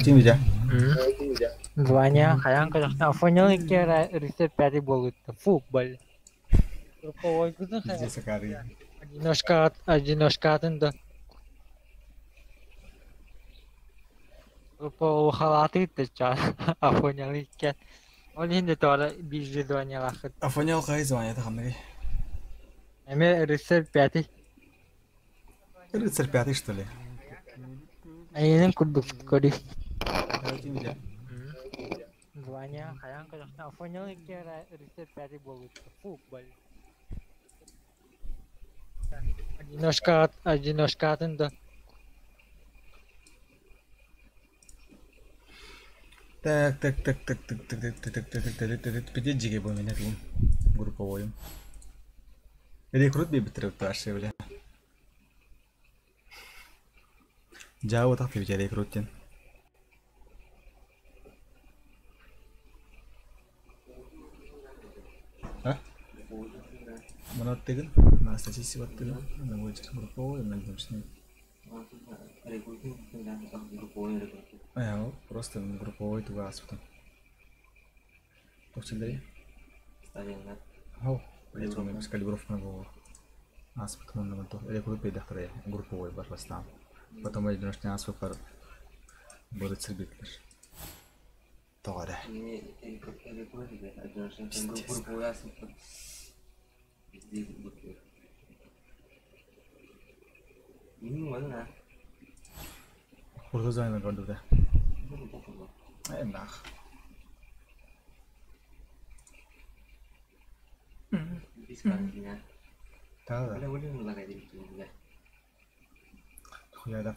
Тимидя. Звание хайаан көрөхтөн Афонял икки рыцарь пятый буолбут. Фу, блин. Групповойгутун Везде сакары. Одиночка одиночкатын да. Группа халаты ча Афонял икки. Ол иһин де тоҕо биир званиялаахыт. Афонял қай звание таханныгый? Эми рыцарь пятый. Рыцарь пятый, что ли? Айынын курдук көрүй. Тимидя. Звание хайаан көрөхтөн Афонял икки рыцарь пятый буолбут. Фу, блин. Одиночка одиночкатын да. Так, так, так, так, так, так, так, так, так, так, так, так, так, пяти джиги был меня тут групповой. Рекрут бибитер вообще, бля. Жао так бибитер рекрут А? Манаттыгын, Анастасия баттыгын, ана будет групповой, мен думаю, А, просто групповой туга аспытым. Тохчилери? Хау, я думаю, калибровка было. Аспытым он нам то. Рекрут бейдахтар групповой бар бастам. Потом одиночный аспы бар будет сырбитлер. Тоҕо Пиздец. Курду зайна көрдүдэ. Эмнах. Да. Хуя да.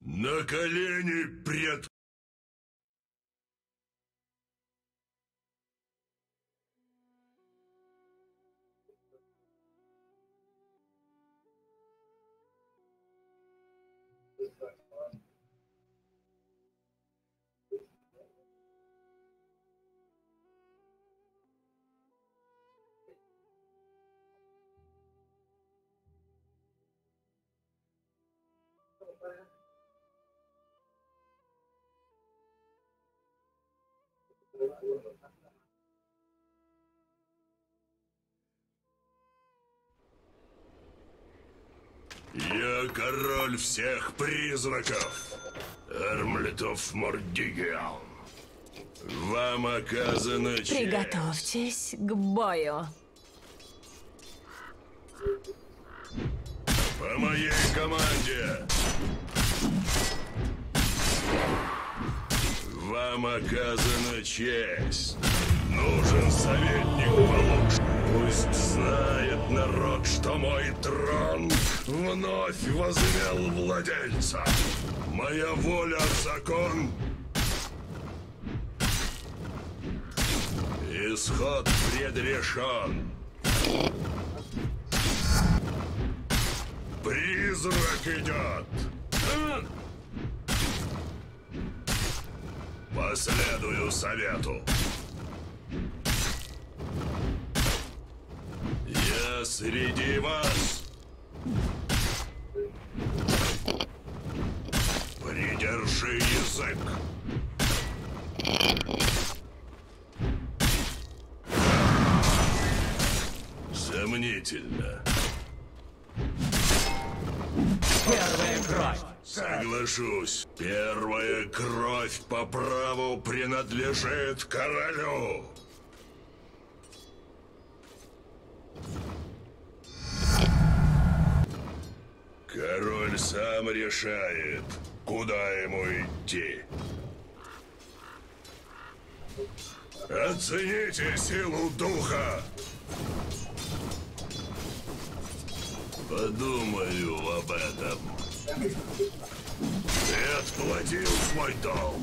На колени пред Я король всех призраков. Эрмлитов Мордигиан. Вам оказана честь. Приготовьтесь к бою. По моей команде. Вам оказана честь. Нужен советник получше. Пусть знает народ, что мой трон вновь возымел владельца. Моя воля закон. Исход предрешен. Призрак идет. Последую совету. Я среди вас. Придержи язык. Сомнительно. Первая кровь. Соглашусь. Первая кровь по праву принадлежит королю. Король сам решает, куда ему идти. Оцените силу духа! Подумаю об этом. Ты отплатил свой долг.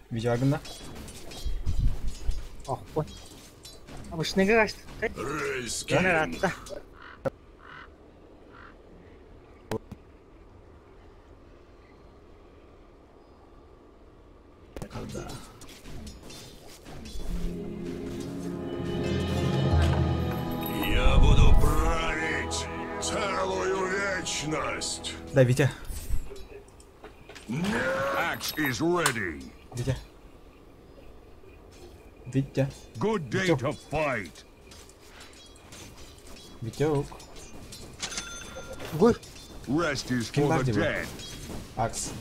Видео гына. Охпун. Обычныйга качты. Рейскин. Атта. Я буду править целую вечность. Да, Витя. Axe is ready. Витя. Витя. Good day Витек. to fight. Витек. Гур. Rest is Ким for the бар диба? dead. Акс.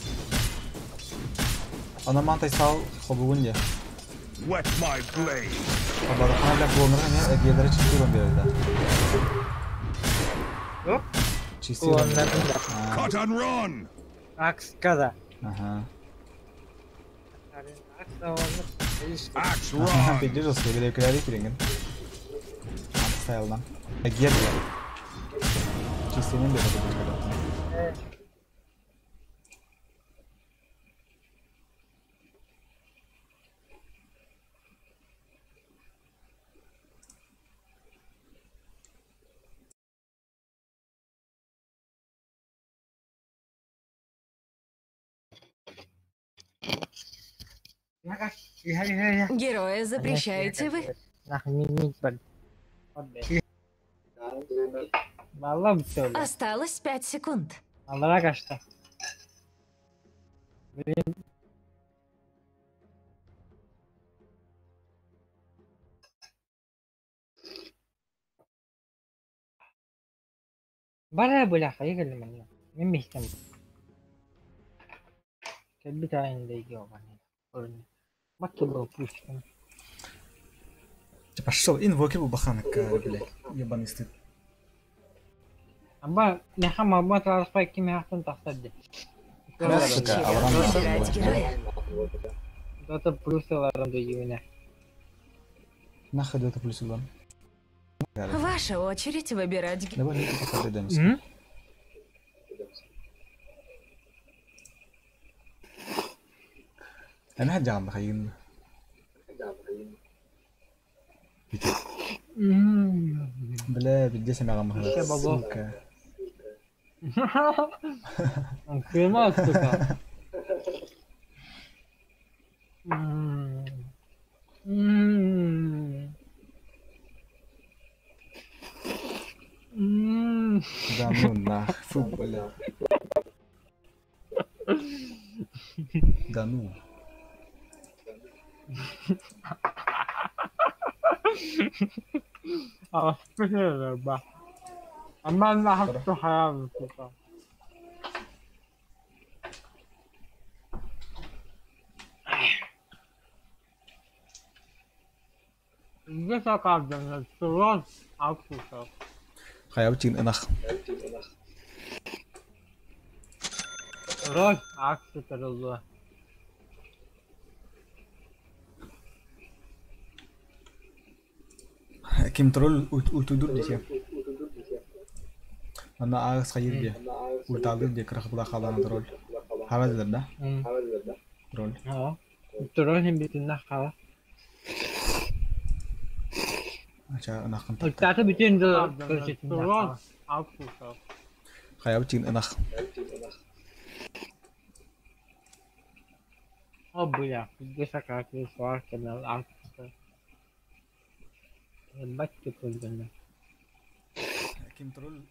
Ана мантай сал хобугун де. Wet my blade. Абадахана для клонера не эгелери чистый берди. Yok. Чистый. Клоннарын да. Cut and run. Акс када. Ага. Акс оны. Axe run. Пиздежился, или кляри киринген. Стайлдан. Эгер. Чистый не берди когда. Героя запрещаете вы? Vallahi bitti öyle. Осталось 5 секунд. Allah'a kaçtı. Benim... Bana böyle hayır geldim ben. Ben mihtem. Кэлбит айында бана. Бакки был пушкин. Ты пошел, инвокер был баханок, блядь. Ебаный стыд. Аба, нехам аба тарспай ким хактан тахсады. Ваш Сука, черед Авраам выбирать героя. Дота плюс аларым дойюне. Нахуй это плюс углом. Ваша очередь выбирать героя. Давай мы пока дойдемся. أنا هرجع عم بخيم. بلا بدي اسمع غم يا بابا. сука. Kıyma сука. Да ну нах, фу, бля. Да ну. Aman hakkı hayal сука. Где сакардын? Сурон аксуса. Хаябчин ынах. Рос аксутарылы. Ким тролль ультудур десе. Ана агыс хайыр де. Ульталыр де кырых була халана тролль. Харазыр да? Тролль. Ha. Тролль hem bütün hala. Ача ынахын. Ультаты bütün de Хаябчин ынах. О, бля, где сакаты, сварка, на акция. Ебать ты прыгали. Ким тролль?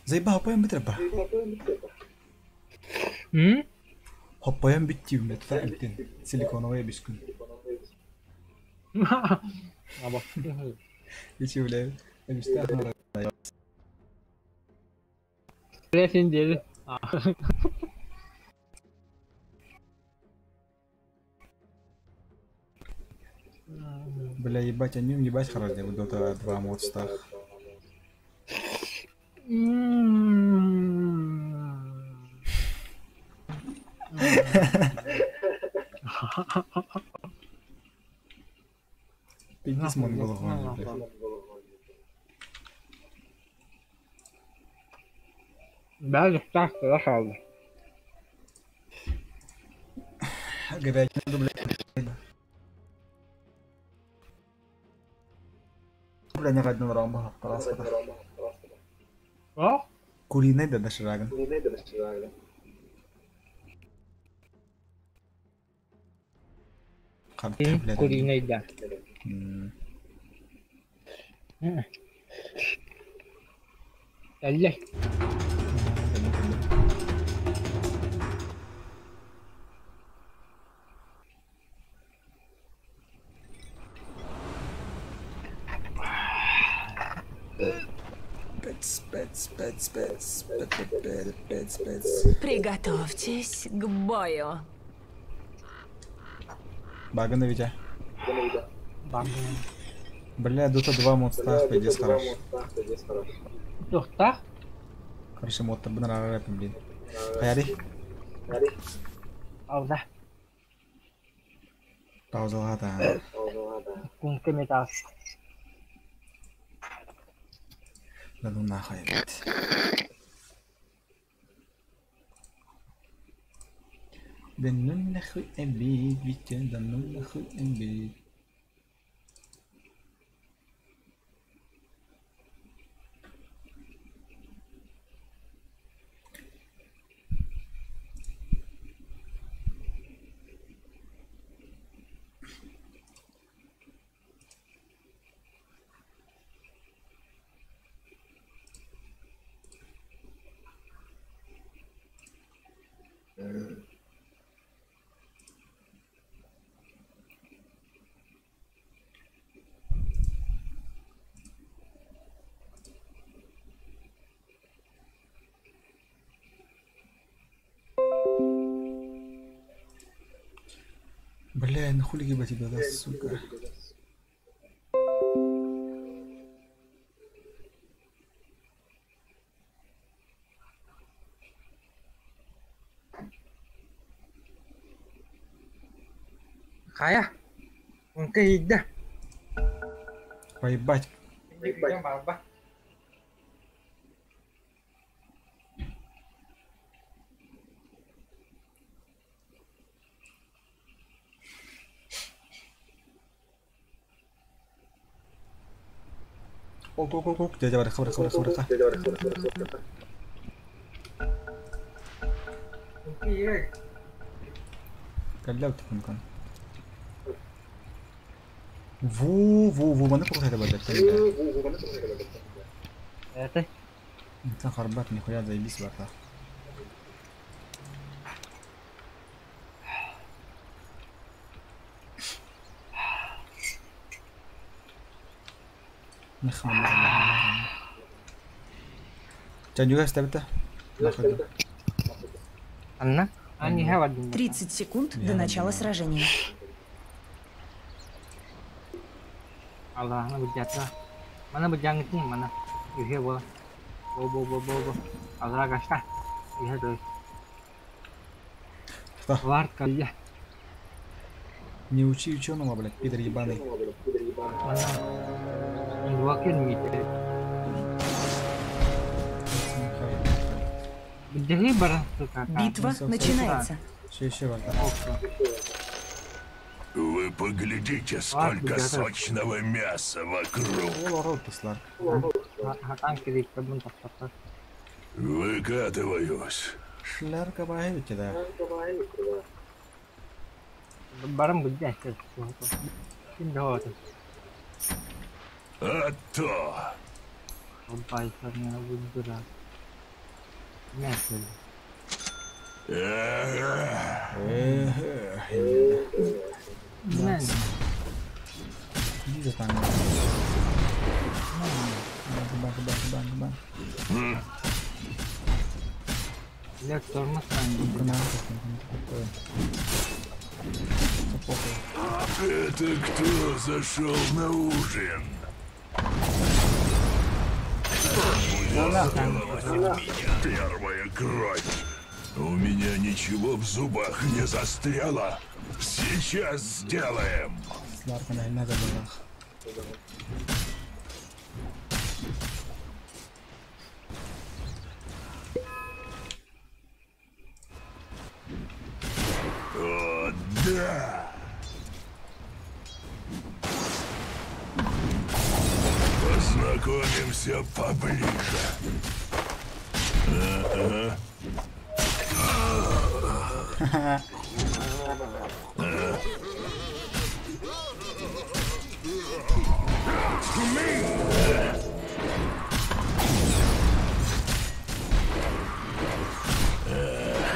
Заебал, поем битреба. М? Хоппойон бүттүүм бе тута илтин. Силиконовая бүскүн. Аба. Ичи бля. Эбисте Бля, сен деді. Бля, ебать, они ебать хорош, я буду Dota 2 мод стах. Пиздец монгол блядь. Бәрі ұстақ қалды. Говядину, блядь. Бля, не гадно рамба, раз О? Куриный да дошираган. Карта, блядь. Куриный да. Әллә. Бец, бец, бец, бец, бец, бец, бец, бец. Приготовьтесь к бою. Багана Витя. Багана. Бля, Dota 2 мод стах, пиздец хорош. Тоқтақ? Хороший мод, бын рэпом, блин. Хаяри? Пауза. Пауза лада. Кунка металл. Да ну нахуй, блядь. Да ну нахуй обид, Витя, да ну нахуй обид. Бля, ну хули ебать тебя, да, сука. Хая. Кунка иді. Поебать. Барба. Ок, ок, ок, ок. Дядя Варя, хабра, хабра, хабра, хабра. Кунка иді. Калляв ты кункан. Во, во, во, маны похуй это блядь. Это? Инсан харбат, нихуя заебись, братан. Анна? Они говорят. 30 секунд до начала сражения. Allah, mana berjatuh. Mana berjangkit nih, mana? Iya bola. Bo bo bo bo bo. Allah kasta. Iya tuh. Что? Варка я. Не учи ученого, блядь, пидор ебаный. Mana? Wakil gitu. Jadi barang tuh kakak. Битва начинается. Еще, еще, Варта. Вы поглядите, сколько сочного мяса вокруг. Выкатываюсь. Шлярка да. Баран быдьа Ким да это. А то! Байсарная выдра. Мясо. Мясо. Иди там. Бах, бах, бах, бах. Бля, тормоз. Это кто зашел на ужин? Первая кровь. У меня ничего в зубах не застряло. Сейчас сделаем. О, да! Познакомимся поближе. Ага.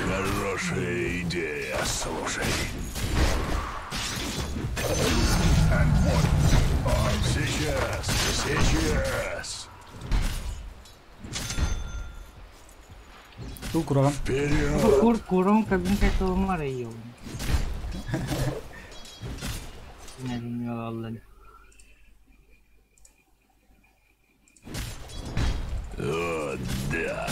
Хорошая идея, слушай. Сейчас, сейчас. Куром. Вперед! Куром кабинка этого. О, да.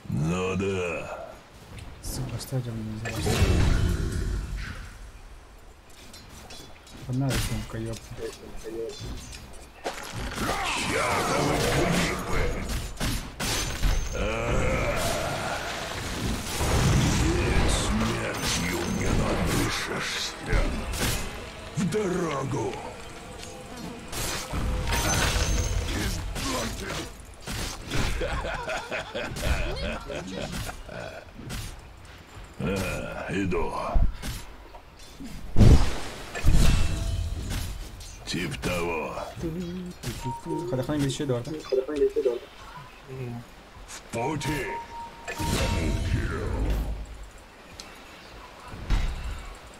Ну да. Сука, что это мне называется? Одна рисунка, ёпта. Чёртовы грибы! Перед смертью не надышишься. В дорогу! Иду. Тип того. В пути.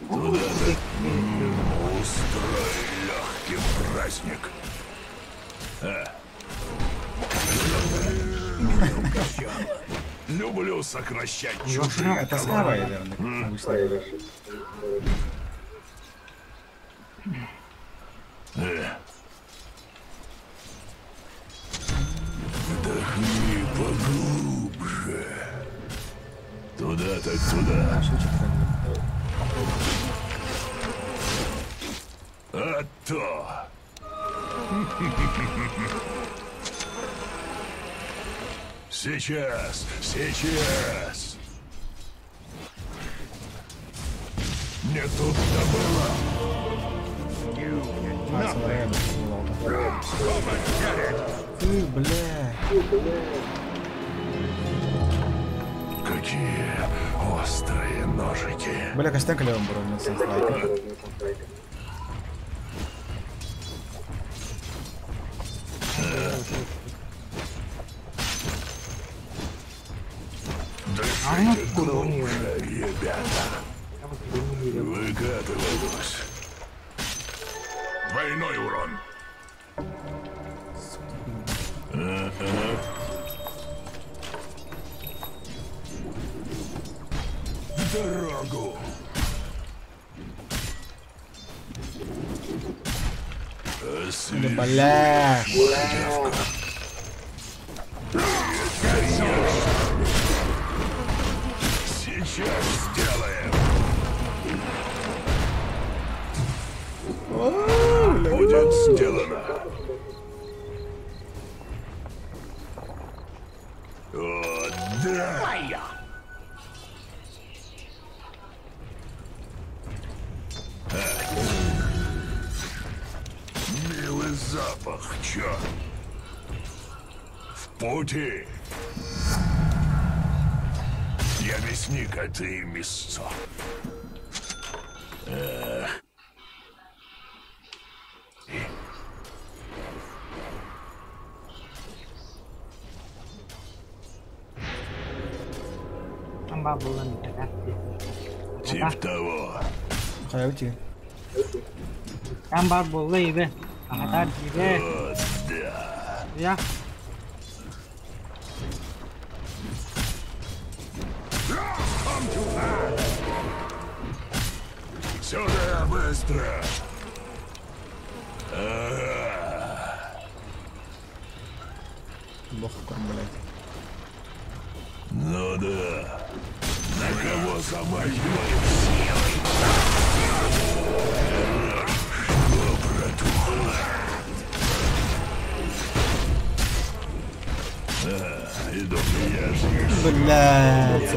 Туда устрой легкий праздник. Люблю сокращать чужие. Это слава, наверное, обычно говоришь. Вдохни поглубже. Туда так туда. А то. Сейчас, сейчас. Не тут-то было. Ты, бля. Какие острые ножики. Бля, костянка левым был, Дышите глубже, ребята. Выкатываюсь. Двойной урон. В дорогу. Бля. Сейчас сделаем. Будет сделано. О, да. запах, черт? В пути. Я мясник, а ты мясцо. Эх. Тип того. Амбар буолла ибе. Ахатар ибе. О, да. Я. Сюда быстро. Ага. Бог блядь. Ну да. На кого замахиваемся? Что, братуха? А, иду, я же. Блядь.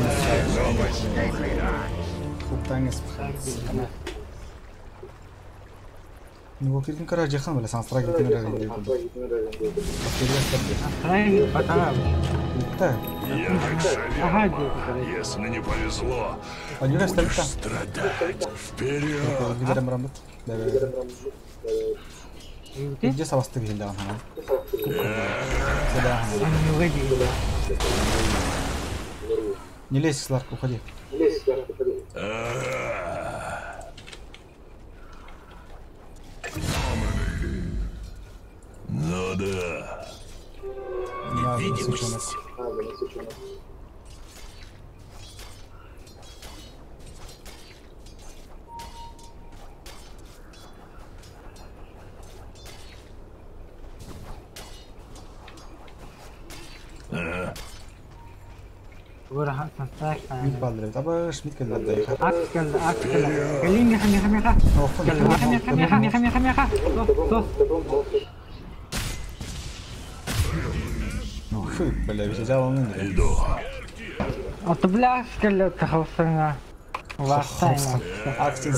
Ну, кирдин кара жахан бля, санстрак гитин ра гитин. Да. Я так советую. Если не повезло, будешь страдать. Вперед! Где савасты гилда? Не лезь, Сларк, уходи. Ну да. Невидимость. Мид балдырып, табыш, мид келді. Ак келді, ак келді. Кели, меха, меха, меха. Меха, меха, меха, меха, меха, меха. Фу, бля, взял он. Иду. А то бля, скелет хавсына. Вастайна. Акция.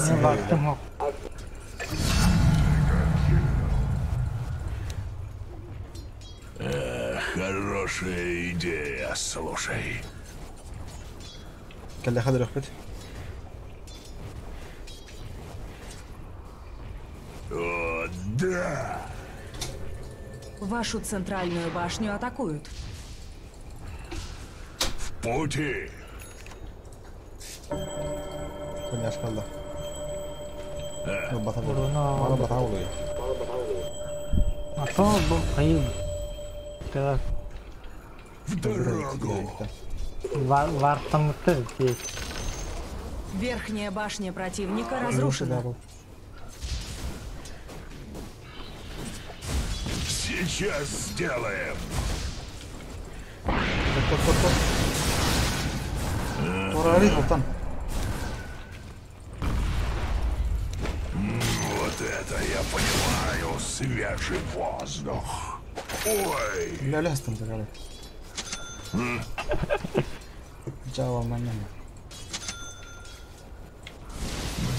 Хорошая идея, слушай. كان خد رخبتي. О, да! Вашу центральную башню атакуют. В пути! Коняшка, да. В дорогу! Верхняя башня противника разрушена. Сейчас сделаем. Вот это я понимаю, свежий воздух. Ой.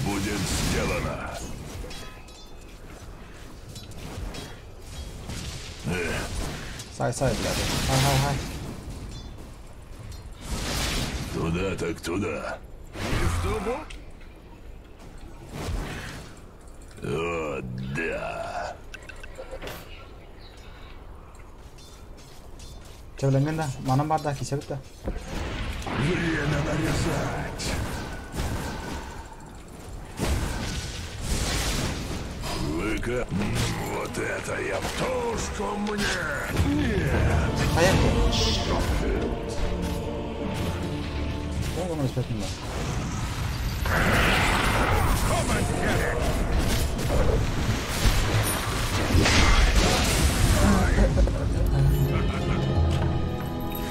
Будет сделано. Сай, сай, блядь. Хай, хай, хай. Туда так туда. О, да. Чевленгенда, манам барда, кисебитта. Время нарезать. Выка. Вот это я в тушку мне. Нет. Поехали.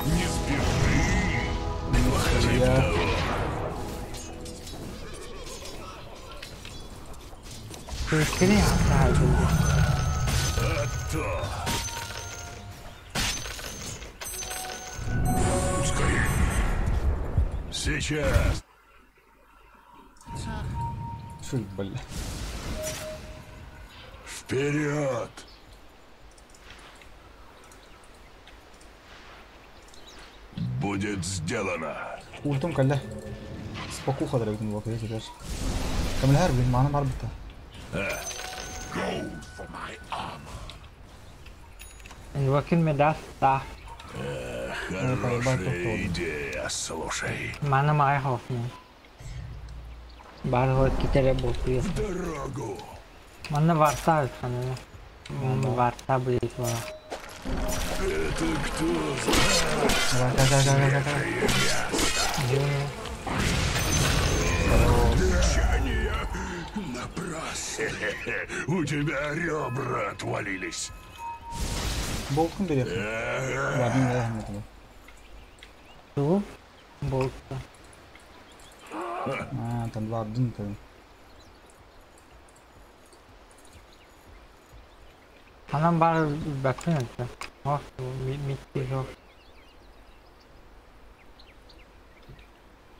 Не спеши. Я... Сейчас. Фу, бля. Вперед! Будет сделано. Ультум кэллэ. Спокуха дорогим буолла киһи Көмөлөһөр блин, маана бар битта. Gold for my armor. Инвокин медас та. Хорошая идея, слушай. Мана май хофни. Бар хот китере болтуя. В дорогу. Манна варта ханана. Варта будет ва. Это кто за Давай, давай, давай, давай, давай. Юни. Мучания напрасно. У тебя ребра отвалились. Болтун берет. Ладно, да, не туда. Ту. Болта. А, там два один то. Ханан бар бәкін это. Ох, митти жоқ.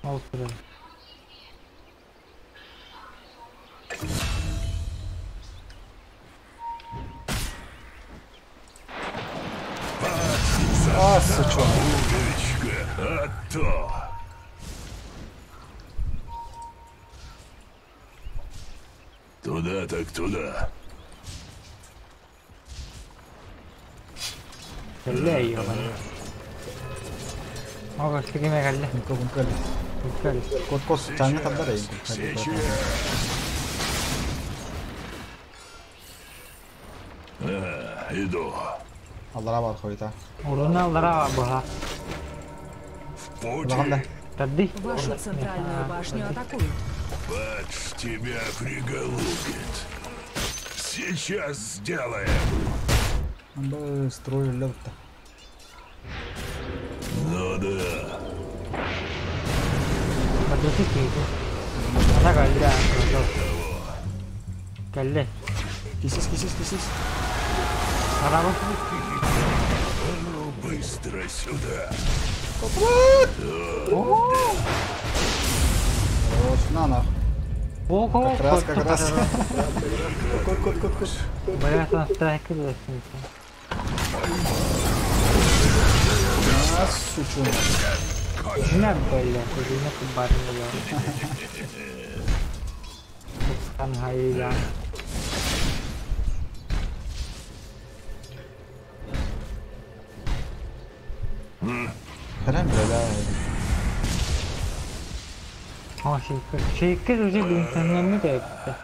Ол түрі. А, сучонок. Пуговичка, а то. Туда так туда. Кэллэ ёбан. Ого, сигиме кэллэ. Нико кункал. Кэл. Кот кос чанга табдар ай. Сейчас. А, иду. Аллара бар хойта. Уруна аллара буха. В пути. Лаганда. Тадди. Вашу центральную башню атакуют. Патч тебя приголубит. Сейчас сделаем. Амбы строй левта. Ну да. Бадути киһи. Ана кэллэ. Кэллэ. Кисис, кисис, кисис. Араба. А ну быстро сюда. Хорош, на нахуй. Ого, Как раз, как раз. Кот, кот, кот, кот. Бля, там страйкер лестница. А, сучонок. Не, бля, кузина кубарная. Там хайя. Харам, бля, да. О, шейкер. Шейкер уже блин, не это.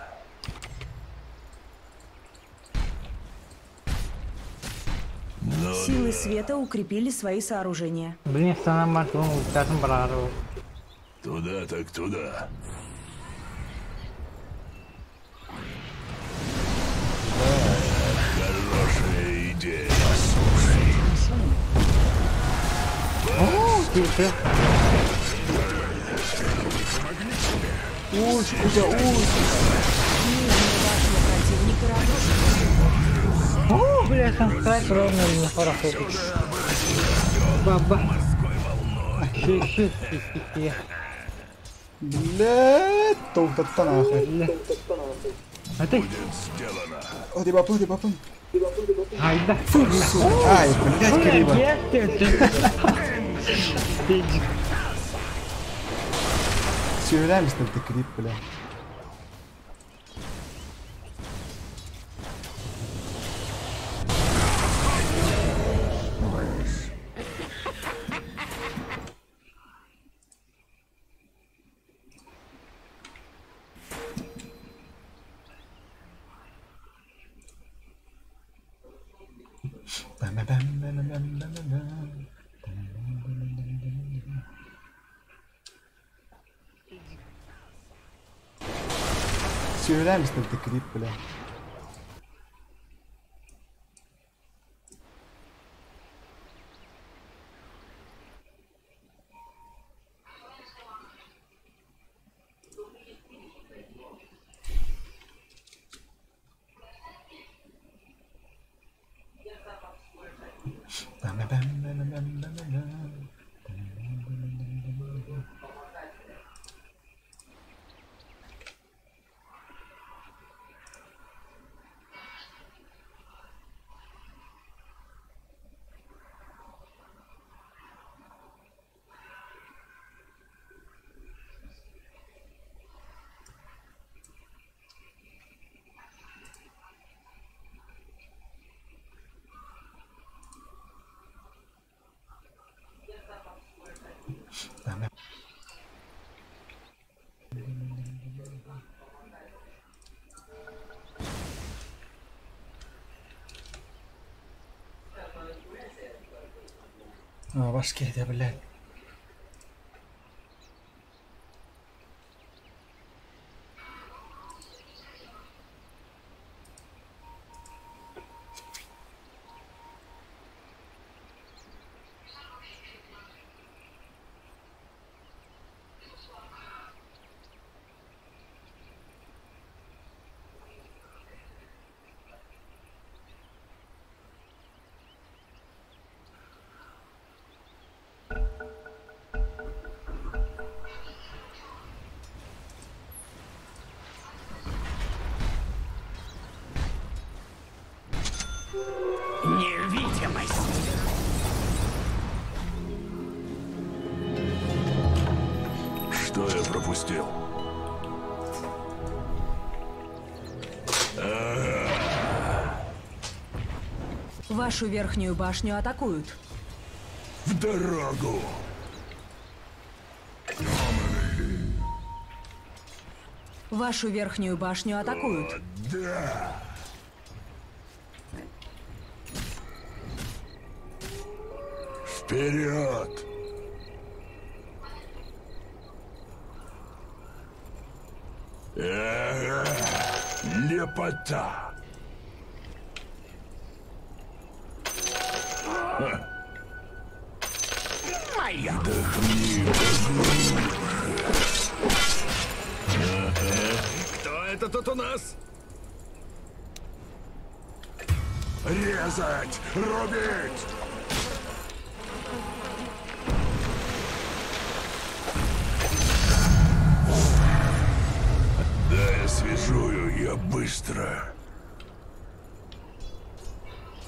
Ну Силы света укрепили свои сооружения. Блин, страна мартун, утатын барару. Туда так туда. Хорошая идея, слушай. О, тихо. Уй, куда, уй. Нижняя башня противника разрушена. О, бля, там страйкер ровно не хорошо. Баба. Ши, ши, ши, ши, ши. Бля, толк-то нахуй. Бля. А ты? Будет сделано. О, дебапун, дебапун. Айда. Ай, блядь, криво. Бля, ты, ты. Ты, Сюрреалист ты крип, бля. Бам-бам-бам-бам-бам-бам. Сюрреалист ты крип, бля. Бам-бам-бам-бам-бам-бам. А, башке, да, блядь. Невидимость. Что я пропустил? Вашу верхнюю башню атакуют. В дорогу! Вашу верхнюю башню атакуют. О, да! Вперед! Ага, лепота! Моя. Вдохни поглубже. Кто это тут у нас? Резать! Рубить! Да я свяжую, я быстро.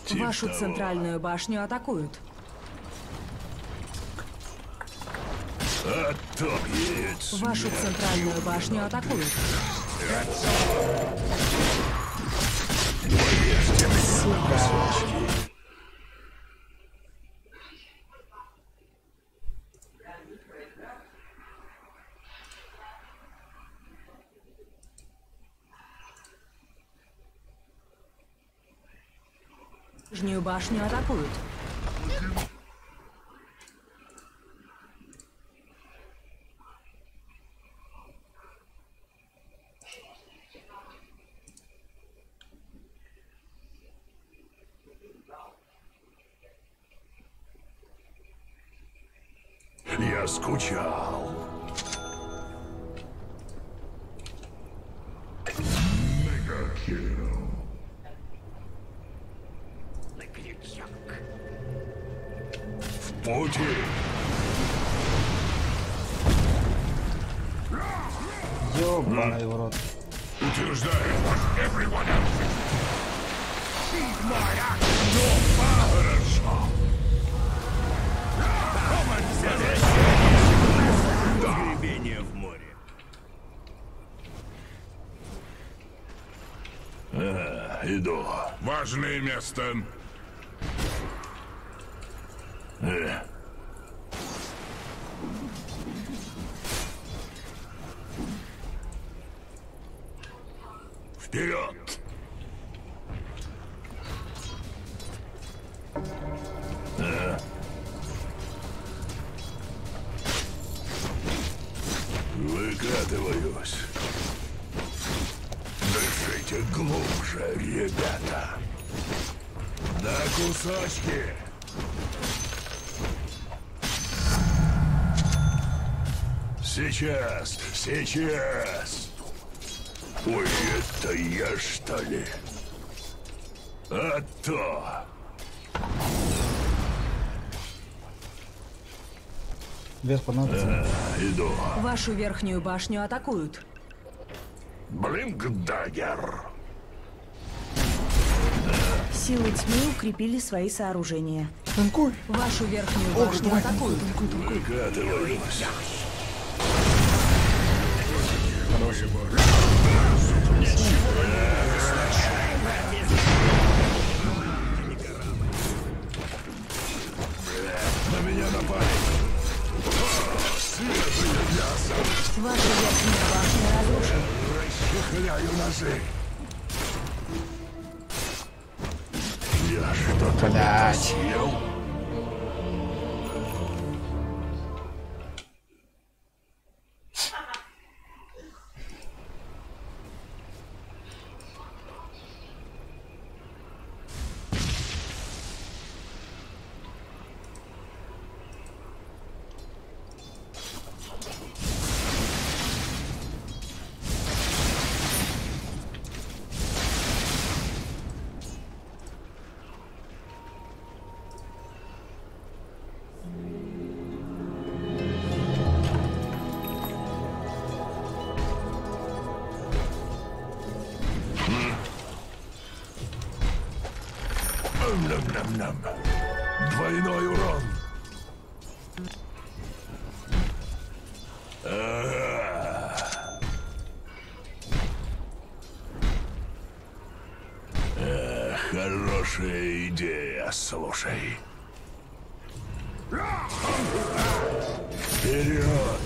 Тип Вашу того. центральную башню атакуют. А то едь Вашу центральную башню атакуют. Порежьте меня на кусочки. Нижнюю башню атакуют. Я скучал. Мегакилл. На крючок. В пути. Ёбаный в рот. Утверждаю. Хорошо. Погребение в море. А, иду. Важное место. Вперед! Выкатываюсь. Дышите глубже, ребята. На кусочки. Сейчас, сейчас. Ой, это я, что ли? А то. Вверх понадобится. Иду. Вашу верхнюю башню атакуют. Блинкдаггер. Силы тьмы укрепили свои сооружения. Танкуй! Вашу верхнюю Ох, башню давай, атакуют. танкуй, танкуй, танкуй. Выкатываюсь. На меня напали. Свежее мясо. Ваша верхняя башня разрушена. Расчехляю ножи. Я что-то Блядь. съел. Нам-нам-нам. Двойной урон. Ага. Хорошая идея, слушай. Вперед!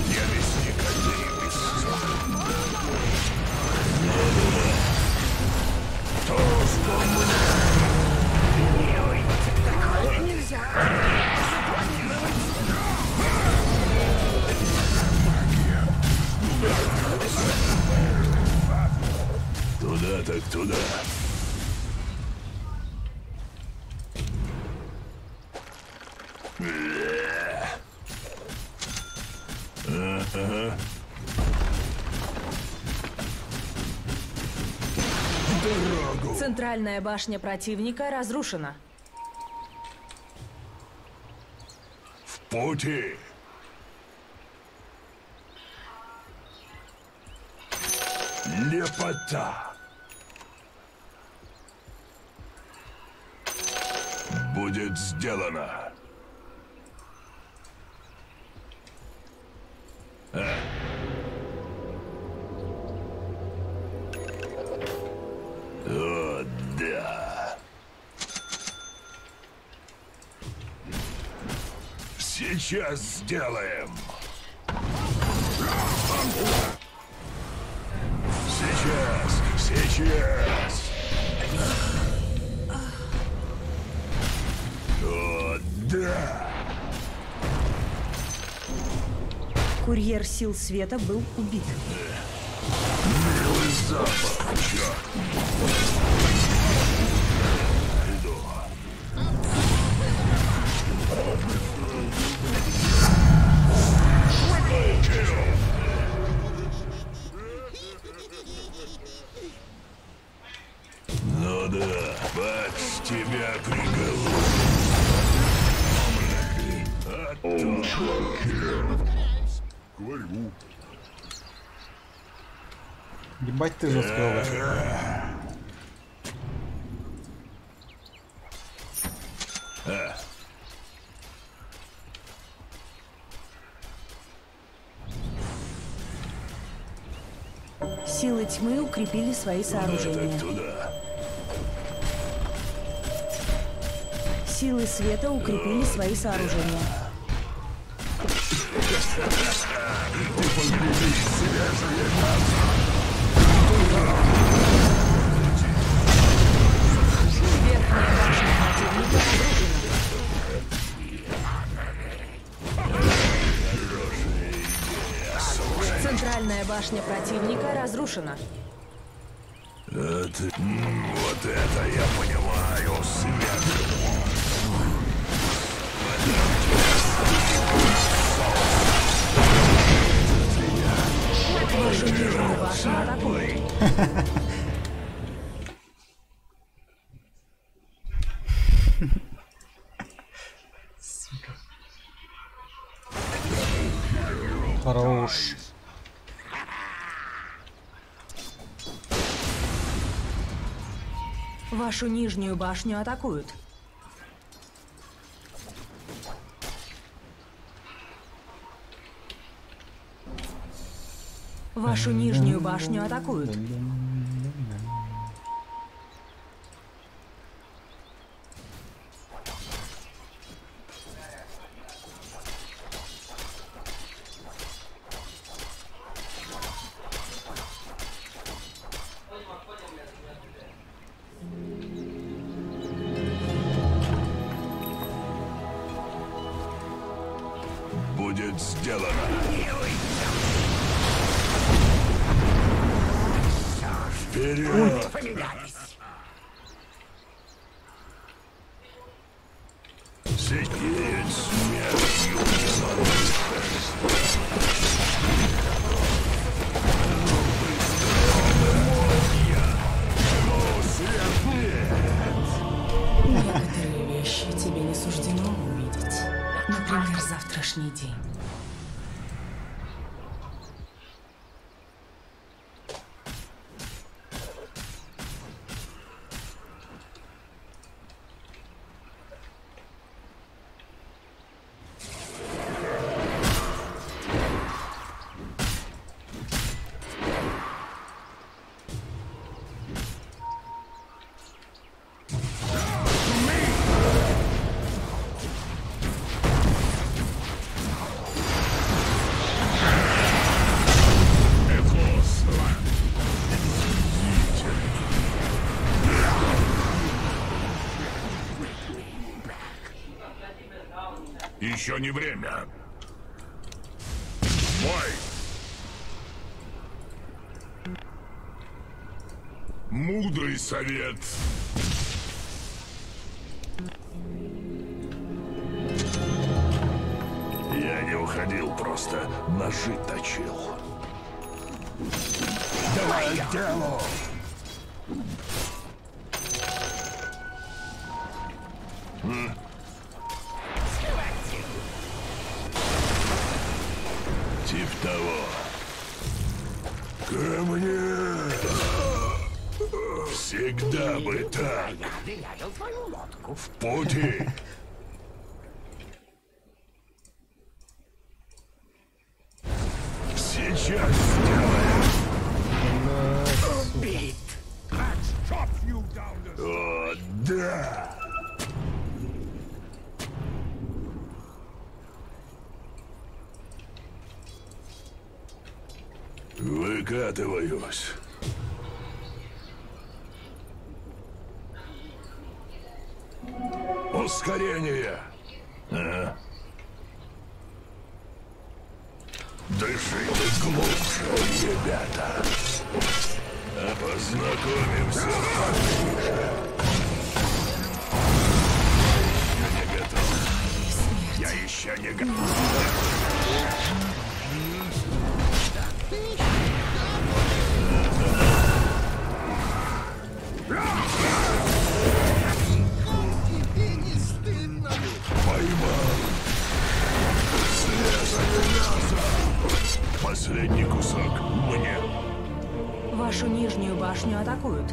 Я мясник, а ты мясник. То, что мне... Такое нельзя запланировать. Туда так туда. Ага. Дорогу. Центральная башня противника разрушена. В пути. Лепота. Будет сделано. О, да. Сейчас сделаем. Сейчас, сейчас. О, да. Курьер сил света был убит. Милый запах, черт. Иду. Ну да, под тебя приговор. А то... Говорю. Ебать ты жесткий овощ. Силы тьмы укрепили свои сооружения. Туда. Силы света укрепили свои сооружения. Ты погляди, свежее мясо. Верхняя башня противника разрушена. Центральная башня противника разрушена. Это, вот это я понимаю, свет. Вашу нижнюю башню атакуют. Сука. Хорош. Вашу нижнюю башню атакуют. Вашу нижнюю башню атакуют. Будет сделано. Вперед! Сидеть смертью. Некоторые вещи тебе не суждено увидеть. Например, завтрашний. завтрашний день. Еще не время. Бой! Мудрый совет. Я не уходил, просто ножи точил. Давай к делу! Тип того. Ко мне! Всегда бы так. В пути. Сейчас сделаем. Убит. О, да! Выкатываюсь. Ускорение! А? Дышите глубже, ребята. А познакомимся поближе. Я не готов. Я еще не готов. Поймал! Срезали мясо! Последний кусок мне. Вашу нижнюю башню атакуют.